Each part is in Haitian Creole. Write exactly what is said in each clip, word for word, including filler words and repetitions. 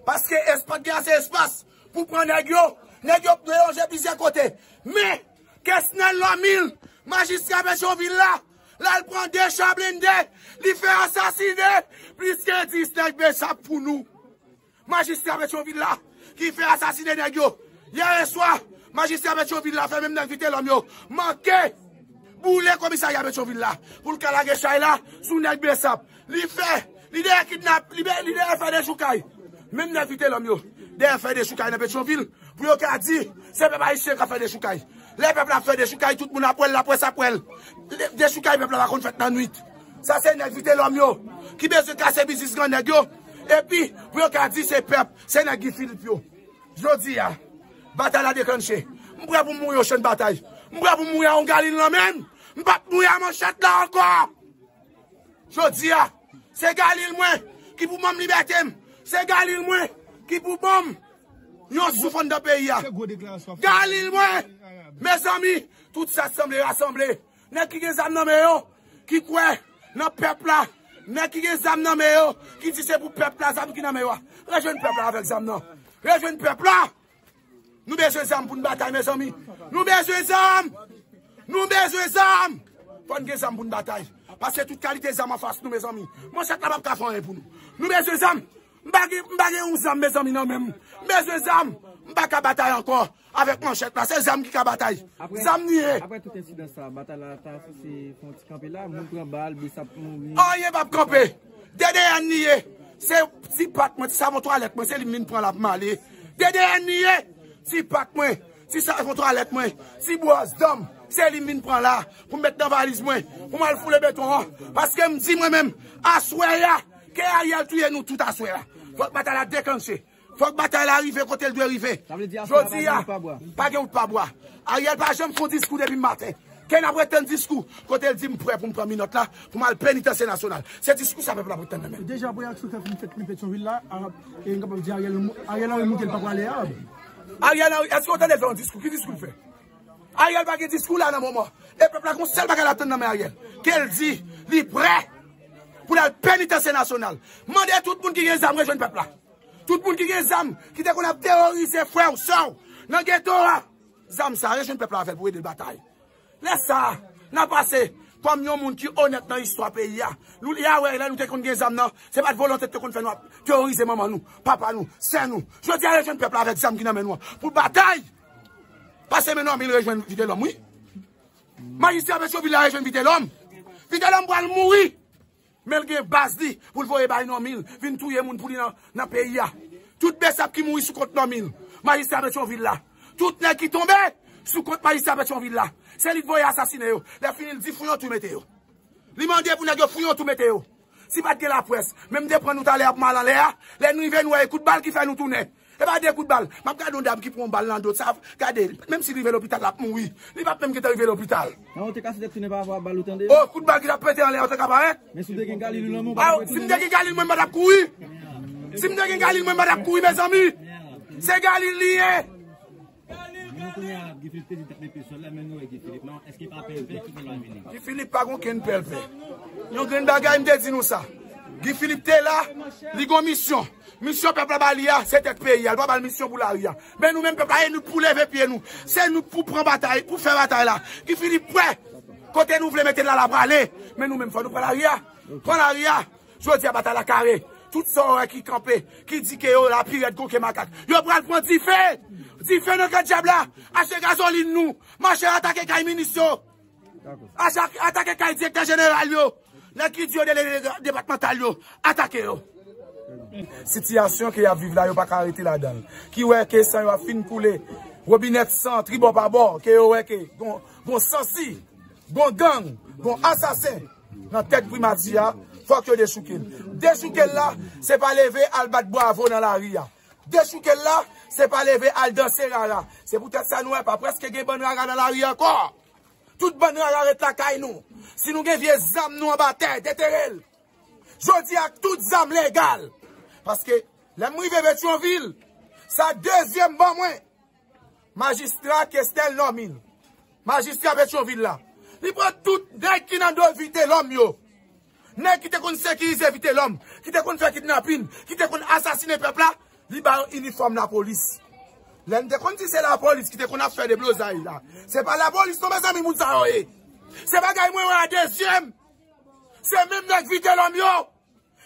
Paske espas, gen ase espas pou pran nèg yo. Nèg yo dwe lonje plizyè kote. Men, Kesnel Lòmil, majistra Petyonvil la, l al pran de cha blende, li fè asasine plis ke dis nèg Besap pou nou. Majistra Petyonvil la, ki fè asasine nèg yo. Yè swa, majistra Petyonvil la fè menm nèg Vitelòm yo manke boule komisarya Petyonvil la pou l ka lage chay la sou nèg Besap. Li fè, li dèyè kidnap, li, li dèyè fè dechoukay. Menm nèg Vitelòm yo dèyè fè dechoukay nan Petyonvil pou yo ka di se pèp ayisyen k ap fè dechoukay. Lè pèp la ap fè dechoukay, tout moun ap wè l, laprès ap wè l. Dechoukay pèp la pa konn fèt nan nwit. Sa se nèg Vitelòm yo ki bezwen kase biznis grannèg yo. Epi, pou yo ka di se pèp, se nèg Guy Philippe yo. Jodi a, batay la deklanche. M prè pou m mouri yon chan batay. M prè pou m mouri a yon galil nan men m. M p ap mouri a manchèt la ankò. Jodi a, se galil mwen ki pou ban m libète m. Se galil mwen ki pou ban m yon souf anndan peyi a. Galil mwen, mezanmi, tout sa sanble rasanble. Nèg ki gen zam nan men yo, ki kwè nan pèp la, nèg ki gen zam nan men yo, ki di se pou pèp la zam ki nan men yo a. Rejwenn pèp la avèk zam nan. Rejwenn pèp la. Nou bezwen zam pou n batay, mezanmi. Nou bezwen zam. Nou bezwen zam. Fò n gen zam pou n batay. Paske tout kalite zam anfas nou, mezanmi. Manchèt la p ap ka fè anyen pou nou. Nou bezwen zam. M pa gen, m pa gen yon zam, mezanmi, nan men m. M bezwen zam. M pa ka batay ankò avèk manchèt la. Se zam ki ka batay. Zam li ye. Apre tout ensidan sa, batay la ta sanse fè yon ti kanpe la. Moun pran bal, Besap mouri. Anyen p ap kanpe. D D N li ye. Se ti pak mwen, ti savon twalèt mwen, se li m vin pran la pou m ale. D D N li ye. Ti pak mwen, ti savon twalèt mwen, ti bwòs dan m, se li m vin pran la pou m met nan valiz mwen, pou m al foule beton an. Paske m di mwen menm, aswè a, ke Ariel touye nou tout aswè a. Fòk batay la deklanche. Fòk batay la rive kote l dwe rive. Jodi a, pa gen wout pa bwa. Ariel pa janm fè yon diskou depi maten. Ke n ap ret tann diskou kote l di m prè pou m pran minòt la pou m al penitansye nasyonal. Se diskou sa pèp la ap ret tann nan men l. Deja, pou reyaksyon k ap fin fèt nan Petyonvil la, a, e n kapab di Ariel, Ariel Henry monte, l pa prale a. Ariel Henry, èske w tande l fè yon diskou? Ki diskou l fè? Ariel pa gen diskou la nan moman. E pèp la gon sèl bagay l ap tann nan men Ariel. Ke l di li prè pou l al penitansye nasyonal. Mande tout moun ki gen zam rejwenn pèp la. Tout moun ki gen zam, ki te konn ap teworize frè w, sè w nan geto a. Zam sa, rejwenn pèp la avè l pou ede l batay. Lè sa a, n a pase kòm yon moun ki onèt nan istwa peyi a. Nou, y a wè, lè nou te konn gen zam nan, se pa t volonte ki te konn fè nou ap teworize manman nou, papa nou, sè nou. Jodi a, rejwenn pèp la avèk zam ki nan men nou an pou batay. Pase men Nòmil rejwenn Vitelòm, wi. Majistra Petyonvil la rejwenn Vitelòm. Vitelòm pral mouri. Men l gen baz li pou l voye bay Nòmil, vin touye moun pou li nan, nan peyi a. Tout Besap ki mouri sou kont Nòmil, majistra Petyonvil la. Tout nèg ki tonbe sou kont majistra Petyonvil la. Se li k voye asasinen yo. Lè fini, l di fouye yon twou mete yo. Li mande pou nèg yo fouye yon twou mete yo. Si pa t gen laprès, men m te pran nou talè a pou m al anlè a. Lè n rive, n wè e kout bal ki fè nou tounen. E pa de kout bal. M ap gade yon dam ki pran yon bal nan do. Sa, gade, menm si l rive lopital, l ap mouri. Li p ap menm gentan rive lopital. Nan ou te kase tèt tounen pa rapò a bal ou tande? Oh, kout bal ki t ap pete anlè a, ou te ka parèt? Men si w te gen galil ou nan men w, pa t ap kouri. Si m te gen galil mwen, m pa t ap kouri. Si m te gen galil mwen, m pa t ap kouri, mezanmi. Se galil li ye. Men nou kounye a, Guy Philippe te di t ap mete sòl la, men nou wè Guy Philippe non, èske pa pè l pè ki pou l vini? Guy Philippe pa gen okenn pè l pè. Yon grenn bagay, m te di nou sa. Guy Philippe te la, li gon misyon. Misyon pèp la ba li a, se tèt peyi a. Li pa ba l misyon pou lari a. Men nou menm pèp la, e nou k pou leve pye nou. Se nou k pou pran batay, pou fè batay la. Guy Philippe prè. Kote nou vle mete l la, l a prale. Men nou menm, fò nou pran lari a. Pran lari a. Jodi a, batay la kare. Tout sa w wè ki kanpe, ki di ke yo la pi rèd kou ke makak, yo pral pran dife. Dife nan kan dyab la. Achte gazolin nou. Mache atake kay minis yo. Acha-, atake kay direktè jeneral yo. Nèg ki di yo delege depatmantal yo, atake yo. Sitiyasyon ke y ap viv la, yo pa ka rete ladan l. Ki wè ke san yo ap fin koule, wobinèt san tribò pa bò, ke yo wè ke gon, gon sansi, gon gang, gon asasen nan tèt primati a, fòk yo dechouke l. Dechouke l la, se pa leve al bat bwavo nan lari a. Dechouke l la, se pa leve al danse rara. Se poutèt sa nou wè pa prèske gen bann rara nan lari ankò. Tout bann rara ret lakay nou. Si nou gen vye zam nou anba tè, detere l. Jodi a tout zam legal. Paske lè m rive Petyonvil, sa dezyèm ban mwen. Majistra Kesnel Nòmil. Majistra Petyonvil la. Li pran tout nèg ki nan do Vitelòm yo. Nèg ki te konn sekirize Vitelòm, ki te konn fè kidnapin, ki te konn asasinen pèp la, Li ba yo inifòm lapolis. Lè n te konn di se lapolis ki te konn ap fè deblozay la. Se pa lapolis non, mezanmi, moun sa yo ye. Se bagay mwen wè a de zye m. Se menm nèg Vitelòm yo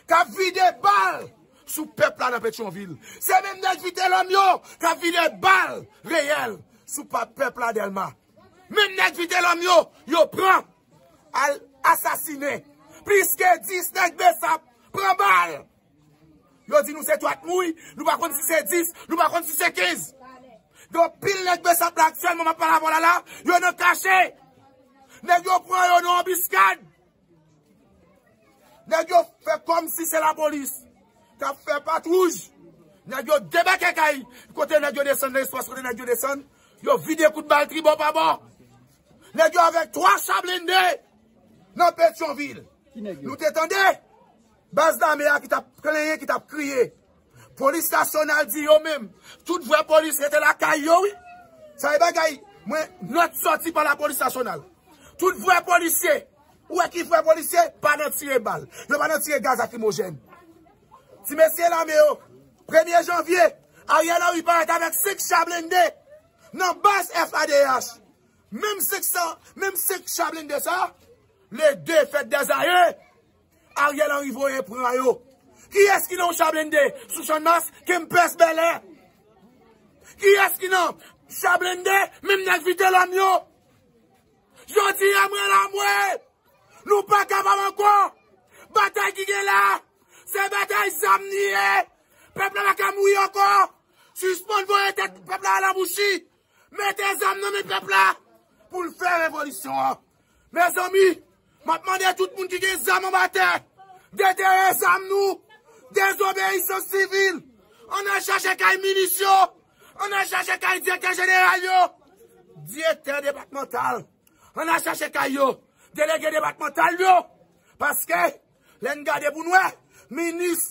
k ap vide bal sou pèp la nan Petyonvil. Se menm nèg Vitelòm yo k ap vide bal reyèl sou pa-, pèp la Dèlma. Menm nèg Vitelòm yo, yo pran al asasinen. Plis ke dis nèg Besap pran bal. Yo di nou se twat mouy, nou pa konn si se dis, nou pa konn si se kenz. Gen anpil nèg Besap la aktyèlman, m ap pale avè w la la, yo nan kache. Nèg yo pran yo nan anbiskad. Nèg yo fè kòmsi se lapolis k ap fè patwouj. Nèg yo debake kay kote nèg yo desann, nan espas kote nèg yo desann. Yo vide kout bal tribò pa bò. Nèg yo avèk twa cha blende nan Petyonvil. Ki nèg yo? Nou te tande baz lame a ki t ap plenyen, ki t ap kriye. Polis nasyonal di yo menm, tout vrè polis rete lakay yo, wi. Sa e bagay, mwen, nòt sòti pa lapolis nasyonal. Tout vrè polisye, ou wè ki vrè polisye, pa nan tire bal. Yo pa nan tire gaz lakrimojèn. Ti mesye lame yo, premye janvye, Ariel Henry parèt avèk senk cha blende nan baz F A D H. Menm senk san, menm senk cha blende sa, le de fèt dèzaye, Ariel Henry voye pran yo. Kiyès ki nan yon cha blende sou Channmas, Kempès, Bèlè? Kiyès ki nan cha blende, menm nèg Vitelòm yo? Jodi a mwen la mwen, nou pa kapab ankò. Batay ki gen la, se batay zam li ye. Pèp la pa ka mouri ankò. Sispann voye tèt pèp la al an bouchi. Mete zam nan men pèp la pou l fè revolisyon an. Mezanmi, m ap mande tout moun ki gen zam anba tè, detere zam nou. Dezobeyisans sivil. Ann al chache kay minis yo. Ann al chache kay direktè jeneral yo. Direktè depatmantal. Ann al chache kay yo. Delege depatmantal yo. Paske, lè n gade pou n wè, minis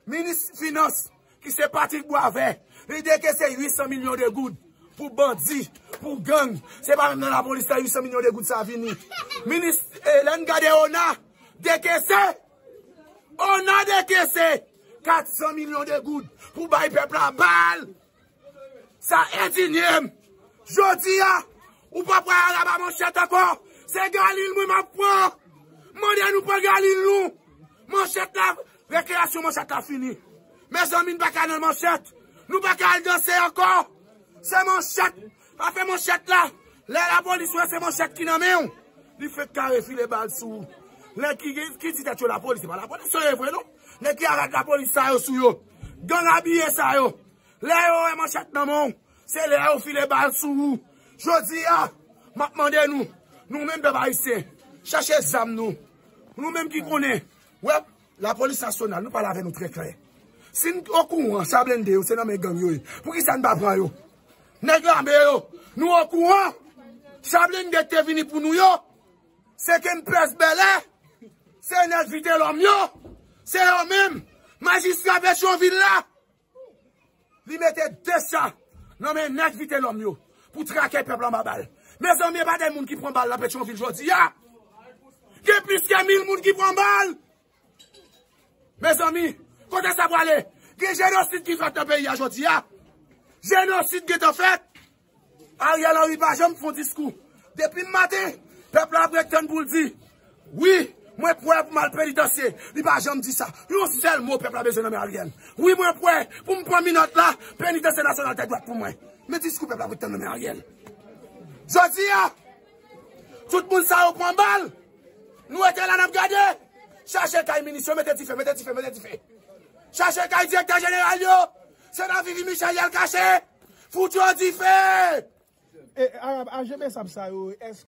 Minis finans, ki se Patrick Boisvert, li dekese uit san milyon de goud pou bandi, pou gang. Se pa menm nan lapolis la uit san milyon de goud sa vini. Minis, eh, lè n gade ona, dekese, ona dekese kat san milyon de goud pou bay pèp la bal. Sa endinye m. Jodi a, ou pa pral al anba manchèt ankò. Se galil mwen m ap pran. Mande nou pran galil nou. Manchèt la, rekreyasyon manchèt la fini. Mezanmi, n pa ka nan manchèt. Nou pa ka al danse ankò. Se manchèt. Afè manchèt la. Lè lapolis wè se manchèt ki nan men w, li fenk kare file bal sou ou. Nèg ki, ki di tèt yo lapolis, se pa lapolis yo ye vre non. Nèg ki arad lapolis sa yo sou yo. Gang abiye sa yo. Lè yo wè manchèt nan men w, se lè yo file bal sou ou. Jodi a, m ap mande nou, nou menm pèp ayisyen, chache zam nou. Nou menm ki konnen, wè, lapolis nasyonal, nou pale avè nou trè klè. Si n okouran, cha blende yo, se nan men gang yo ye. Poukisa n pa pran yo? Nèg lame yo, nou okouran. Cha blende te vini pou nou yo, se Kempès Bèlè, se nèg Vitelòm yo, se yo menm, majistra Petyonvil la. Li mete de cha nan men nèg Vitelòm yo pou trake pèp la anba bal. Mezanmi, e pa de moun ki pran bal nan Petyonvil jodi a. Gen plis ke mil moun ki pran bal. Mezanmi, kote sa prale? Gen jenosid ki fèt nan peyi a jodi a. Jenosid gentan fèt. Ariel Henry pa janm fè yon diskou. Depi maten, pèp la ap ret tann pou l di, wi, mwen prè pou m al penitansye. Li pa janm di sa. Yon sèl mo pèp la bezwen nan men Ariel. Wi, mwen prè pou m pran minòt la, penitansye nasyonal tèt dwat pou mwen. Men diskou pèp la ap ret tann nan men Ariel. Jodi a, tout moun sa yo pran bal. Nou rete la n ap gade. Chache kay minis yo, mete dife, mete dife, mete dife. Chache kay direktè jeneral yo. Se nan Vivi Michel y al kache. Fout yo dife. E, Arab, ajan Besap sa yo, èske